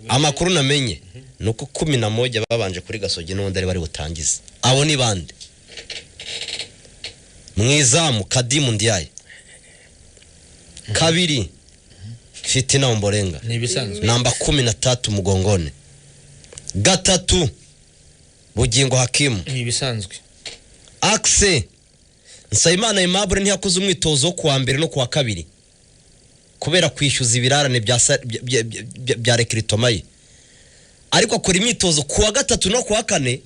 Amakuru namenye ni uko 11 babanje kuri Gasogi n'ubundi ari bari butangize. Abo ni bande? Mu izamu Kadimu Ndiaye, kabiri Fitina Ombolenga, Ni ibisanzwe. Namba 13 mugongoni, gatatu Bugingo Hakimu. Ni ibisanzwe. Axe, Nsabimana Aimable ntiyakoze umwitozo wo kuwa mbere no kuwa kabiri kubera kwishyuza ibirarane bya recrutement ye, ariko akora imyitozo kuwa gatatu no kuwa kane.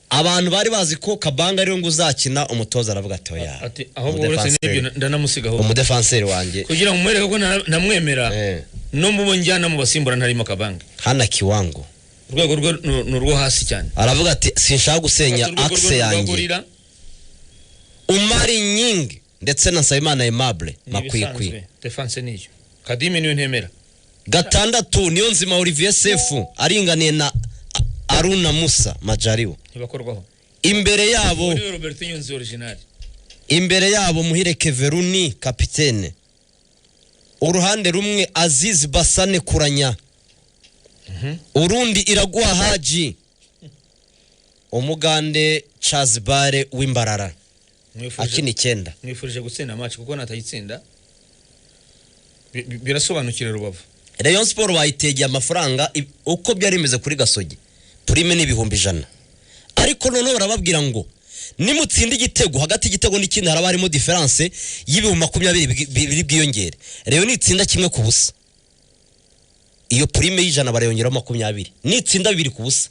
Abantu bari bazi ko Kabanga ariwe ngo uzakina, umutoza aravuga ati: "Oya." Ati ahubwo uretse n'ibyo ndanamusigaho. Umudefanseri wanjye. Kugira ngo mwereke ko namwemera no mu bo njyana mu basimbura ntarimo Kabange. Hana kiwango. Urwego rwe ni urwo hasi cyane. Aravuga ati: "Sinshaka gusenya Ati, urwego rwe axe ni urwa yanjye." gorira. Umari Nyingi ndetse na Nsabimana Aimable. Ni Makwikwi. ibisanzwe, defense niyo Kadime niyo ntemera. Gatandatu niyo nzima Olivier Sefu aringaniye na Aruna Musa Majariwa. Ntibakorwaho. Imbere yabo Niwe Robert Nyunzi original. Imbere yabo Muhire Keveruni kapitene, uruhande rumwe Aziz Basane Kuranya, urundi Iraguha Haji, umugande Chazibare w'Imbarara akina 9. Mwifurije gutsinda match kuko natayitsinda birasobanukira Rubavu. Rayon Sport bayitegeye amafaranga uko byari bimeze kuri Gasogi, prime ni 100,000, ariko noneho barababwira ngo nimutsinda igitego, hagati y'igitego n'ikindi haraba harimo différence y'20,000 biri bwiyongere. Rayon nitsinda 1-0, iyo prime y'100 barayongeraho 20, nitsinda 2-0,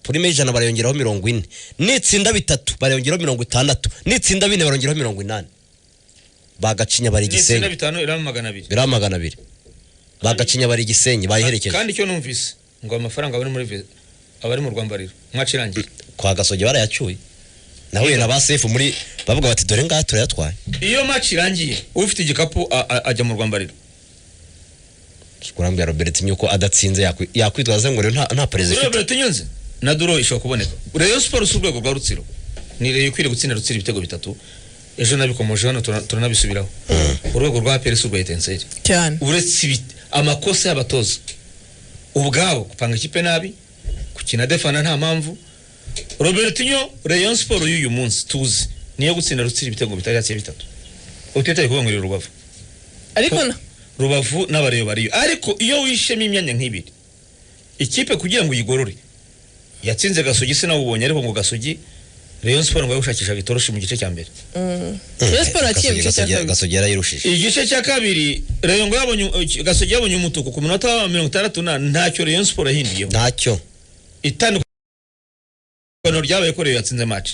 prime y'100 barayongeraho 40, nitsinda 3 barayongeraho 60, nitsinda 4 barongeraho 80. Bagacinya bari Nitsinda Igisenyi. 5 iraba 200. Biriya 200, bagacinya bari Igisenyi bayiherekeje. Kandi icyo numvise ngo amafaranga abari muri abari mu rwambariro match irangiye. Kwa Gasogi barayacyuye, nahuye na ba Sefu muri bavuga bati: "Dore ngaha turayatwaye." Iyo match irangiye ufite igikapu ajya mu rwambariro. Kurambwira Robert nyuko adatsinze yakwitwaza ngo rero nta perezida Kuri ifite. Robert Nyunzi na draw ishobora kuboneka. Rayon Sport si urwego rwa Rutsiro, ni Rayon ikwiriye gutsinda Rutsiro ibitego 3. Ejo nabikomoje hano, turanabisubiraho. Urwego rwa APR si urwa Etincelles. Cyane. Uretse amakosa y'abatoza ubwabo, gupanga ikipe nabi, gukina defana nta mpamvu. Robertinho, Rayon Sport y'uyu munsi tuzi niyo gutsinda Rutsiro ibitego bitari hasi ya 3, utitaye kuvuga ngo iri Rubavu. Ariko na Rubavu n'abareyo bariyo, ariko iyo wishemo imyanya nk'ibiri ikipe kugira ngo uyigorore. Yatsinze Gasogi sinawubonye, ariko ngo Gasogi Rayon Sport ngo yagushakishaga itoroshi mu gice cya mbere. Rayon Sport yaciye mu gice cya kabiri. Gasogi yarayirushije. Igice cya kabiri Rayon ngo yabonye, Gasogi yabonye umutuku ku munota wa 60 na ntacyo Rayon Sport yahinduyeho. Ntacyo. Itandukaniro ryabaye ko Rayon yatsinze match.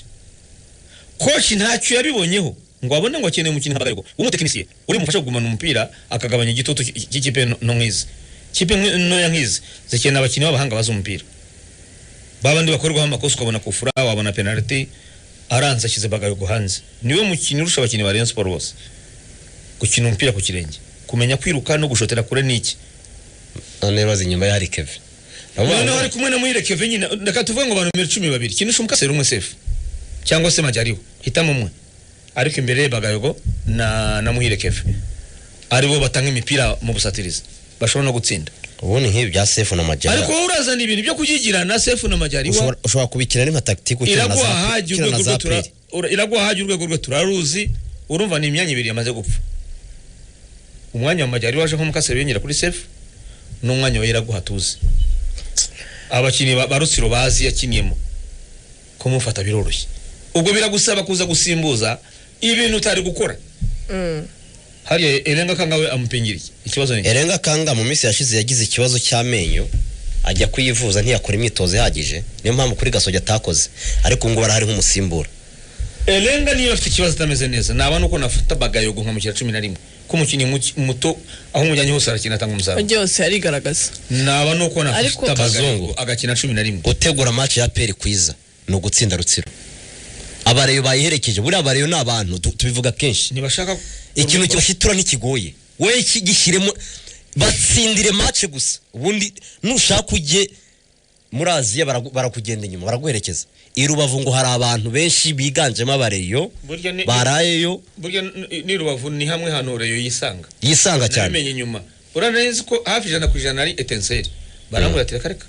Coach ntacyo yabibonyeho ngo abone ngo akeneye umukinnyi nka Bagayogo w'umutekinisiye uri bumufashe kugumana umupira akagabanya igitutu cy'ikipe nto nk'izi. Kipe ntoya nk'izi zikeneye abakinnyi b'abahanga bazi umupira, babandi bakorwaho amakosa ukabona kufura, wabona penalty. Aranze ashyize Bagayogo hanze, niwe mukinnyi urusha abakinnyi ba Rayon Sport bose gukina umupira ku kirenge, kumenya kwiruka no gushotera kure n'iki. None bazi inyuma ya hari Keve. Noneho ari kumwe na Muhire Kevin nyine, reka tuvuge ngo abantu nimero 12 kinisha umukaseri umwe Sefu cyangwa se Majariwa, hitamo umwe, ariko imbere ye Bagayogo na Muhire Kevin aribo batanga imipira mu busatirizi bashobora no gutsinda. Ubundi nk'ibi bya Sefu na Majara Ariko wowe urazana ibintu byo kugigira na Sefu na Majariwa. Ushobora kubikina ni nka tactique ukina na Iraguha za Haji ukina na urwego za rwe peri. Iraguha Haji urwego rwe turaruzi. Urumva ni imyanya ibiri yamaze gupfa: umwanya wa Majariwa waje nk'umukaseri wiyongera kuri Sefu n'umwanya wa Iraguha tuzi abakinnyi ba Rutsiro bazi yakiniyemo, kumufata biroroshye. Ubwo biragusaba kuza gusimbuza ibintu utari gukora. Hariya Erenga Kangawe amupingiriye ikibazo ni iki? Erenga Kanga mu minsi yashize yagize ikibazo cy'amenyo ajya kuyivuza, ntiyakora imyitozo ihagije, niyo mpamvu kuri Gasogi atakoze, ariko ngo barahari nk'umusimbura. Erenga niba afite ikibazo atameze neza, naba nuko nafata Bagayogo nkamushyira 11, ko umukinnyi muto aho umujyanye hose arakina atanga umusaruro. Byose arigaragaza. Naba nuko nafata Bagayogo Kazungu. agakina 11. Gutegura match ya APR kwiza ni ugutsinda Rutsiro. Abareyo bayiherekeje, buriya abareyo ni abantu tubivuga kenshi. Ntibashaka. Ikintu kibashitura ntikigoye, wowe gishyiremo batsindire match gusa, ubundi nushaka ujye muri Aziya barakugenda inyuma, baraguherekeza. I Rubavu ngo hari abantu benshi biganjemo abareyo Burya barayeyo. Burya ni Rubavu ni hamwe hantu Rayon yisanga. Yisanga cyane. Nabimenye nyuma. Uranazi ko hafi 100% ari Etincelles. Barambwira ati reka reka.